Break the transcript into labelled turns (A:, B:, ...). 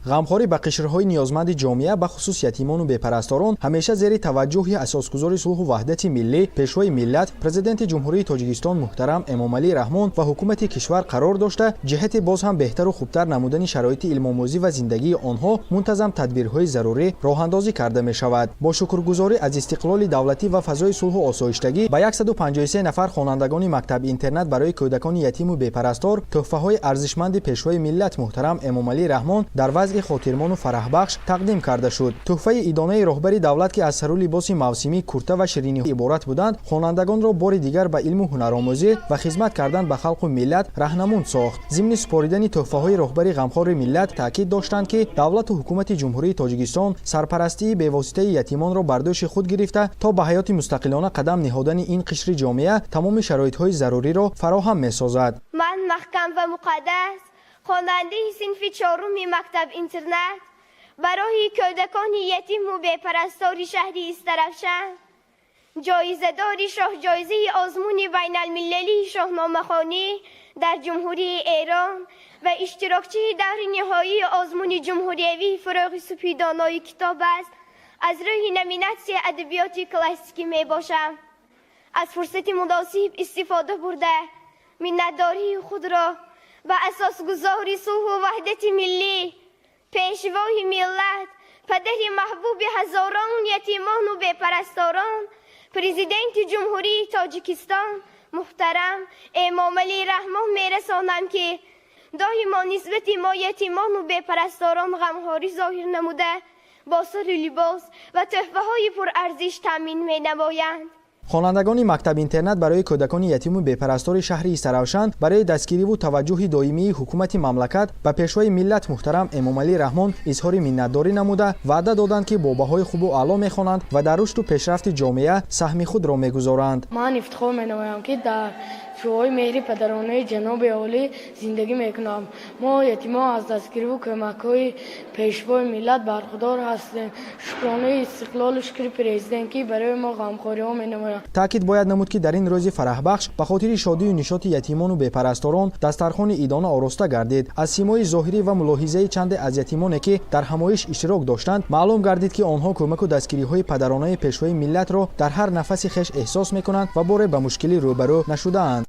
A: Ғамхорӣ ба қишрҳои ниёзманди ҷомеа, бахусус ятимону бепарасторон, ҳамеша зери таваҷҷӯҳи асосгузори сулҳу ваҳдати миллӣ, Пешвои миллат, Президенти Ҷумҳурии Тоҷикистон муҳтарам Эмомалӣ Раҳмон ва ҳукумати кишвар қарор дошта, ҷиҳати боз ҳам беҳтару хубтар намудани шароити илмомӯзӣ ва зиндагии онҳо мунтазам тадбирҳои зарурӣ роҳандозӣ карда мешавад. Бо шукргузорӣ аз истиқлоли давлатӣ ва фазои сулҳу осоиштагӣ ба 153 нафар хонандагони мактаб-интернат барои кӯдакони ятиму бепарастор тӯҳфаҳои арзишманди Пешвои миллат муҳтарам Эмомалӣ Раҳмон дар вазъи хотирмону фараҳбахш тақдим карда шуд. Тӯҳфаи идонаи роҳбари давлат, ки аз сару либоси мавсимӣ, курта ва ширинӣ иборат буданд, хонандагонро бори дигар ба илму ҳунаромӯзӣ ва хизмат кардан ба халқу миллат раҳнамун сохт. Зимни супоридани тӯҳфаҳои роҳбари ғамхори миллат таъкид доштанд, ки давлату ҳукумати Ҷумҳурии Тоҷикистон сарпарастии бевоситаи ятимонро бар дӯши худ гирифта, то ба ҳаёти мустақилона қадам ниҳодани ин қишри ҷомеа тамоми шароитҳои заруриро фароҳам месозад.
B: Ман, Маҳкам ва Муқаддас, хонандаи синфи чоруми мактаб-интернат барои кӯдакони ятиму бепарастори шаҳри Истаравшан, ҷоизадори шоҳҷоизаи озмуни байналмилалии шоҳномахонӣ дар Ҷумҳурии Эрон ва иштирокчии даври ниҳоии озмуни ҷумҳуриявии «Фурӯғи субҳи донои китоб аст» аз рӯи номинатсияи адабиёти классикӣ мебошам, аз фурсати муносиб истифода бурда, миннатдории худро ба асосгузори сулҳу ваҳдати миллӣ, Пешвои миллат, падари маҳбуби ҳазорон ятимону бепарасторон, Президенти Ҷумҳурии Тоҷикистон муҳтарам Эмомалӣ Раҳмон мерасонам, ки доимо нисбати мо ятимону бепарасторон ғамхорӣ зоҳир намуда, бо сару либос ва тӯҳфаҳои пурарзиш таъмин менамоянд.
A: Хонандагони мактаб-интернат барои кӯдакони ятиму бепарастори шаҳри Истаравшан барои дастгириву таваҷҷӯҳи доимии ҳукумати мамлакат ба Пешвои миллат муҳтарам Эмомалӣ Раҳмон изҳори миннатдорӣ намуда, ваъда доданд, ки бо баҳои хубу аъло мехонанд ва дар рушду пешрафти ҷомеа саҳми худро мегузоранд.
C: Ман ифтихор менамоям, ки дар шуои меҳри падаронаи ҷаноби олӣ зиндагӣ мекунам. Мо, ятимон, аз дастгириву кӯмакҳои Пешвои миллат бархурдор ҳастем. Шукронаи истиқлолу шукри Президент, ки барои мо ғамхориҳо менамояд.
A: Таъкид бояд намуд, ки дар ин рӯзи фараҳбахш ба хотири шодию нишоти ятимону бепарасторон дастархони идона ороста гардид. Аз симои зоҳирӣ ва мулоҳизаи чанде аз ятимоне, ки дар ҳамоиш иштирок доштанд, маълум гардид, ки онҳо кӯмаку дастгириҳои падаронаи Пешвои миллатро дар ҳар нафаси хеш эҳсос мекунанд ва боре ба мушкилӣ рӯбарӯ нашудаанд.